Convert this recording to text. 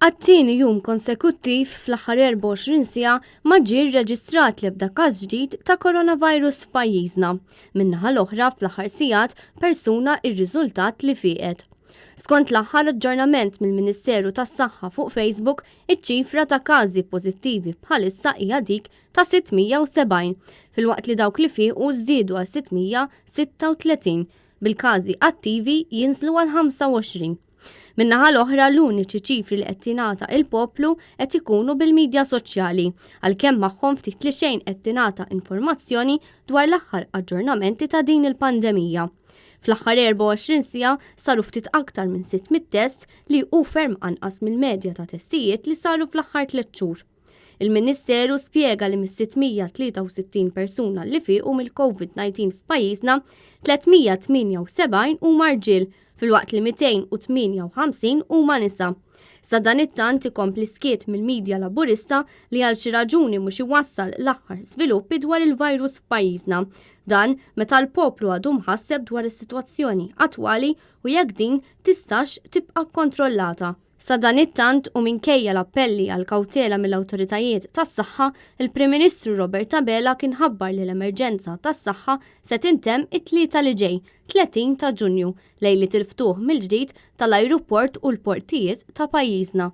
Għat-tieni jum konsekuttiv fl-aħħar 24 siegħa ma ġie rreġistrat l-ebda każ ġdid ta' coronavirus f'pajjiżna. Min-naħa l-oħra fl-aħħar sigħat persuna rriżultat li fieqet. Skont l-aħħar aġġornament mill-Ministeru tas-Saħħa fuq Facebook, iċ-ċifra ta' każi pożittivi bħalissa hija dik ta' 670, filwaqt li dawk li fiequ żdiedu għal 636, bil-każi attivi jinżlu għal 25. Min-naħa l-oħra l-uniċi ċifri li qed jingħata il-poplu qed ikunu bil-midja soċjali, għalkemm magħhom ftit li xejn qed tingħata informazzjoni dwar l-aħħar aġġornamenti ta' din il-pandemija. Fl-aħħar 24 siegħa saru ftit aktar minn 600 test li hu ferm anqas mill-medja ta' testijiet li saru fl-aħħar tlett xhur. Il-Ministeru spjega li mis-663 persuna li fiequ mill-COVID-19 f'pajjiżna, 378 huma rġiel filwaqt li 258 huma nisa. Sadanittant ikompli skiet mill-media Laburista li għal xi raġuni mhux iwassal l-aħħar żviluppi dwar il-virus f'pajjiżna. Dan meta l-poplu għadu mħasseb dwar is-sitwazzjoni attwali u jekk din tistax tibqa' kkontrollata. Sadanittant u minkejja l-appelli għal kawtela mill-awtoritajiet tas-saħħa, il-Prim Ministru Robert Abela kien ħabbar li l-emerġenza tas-saħħa se tintemm it-Tlieta li ġej, 30 ta' Ġunju, lejliet il-ftuħ mill-ġdid tal-ajruport u l-portijiet ta' pajjiżna.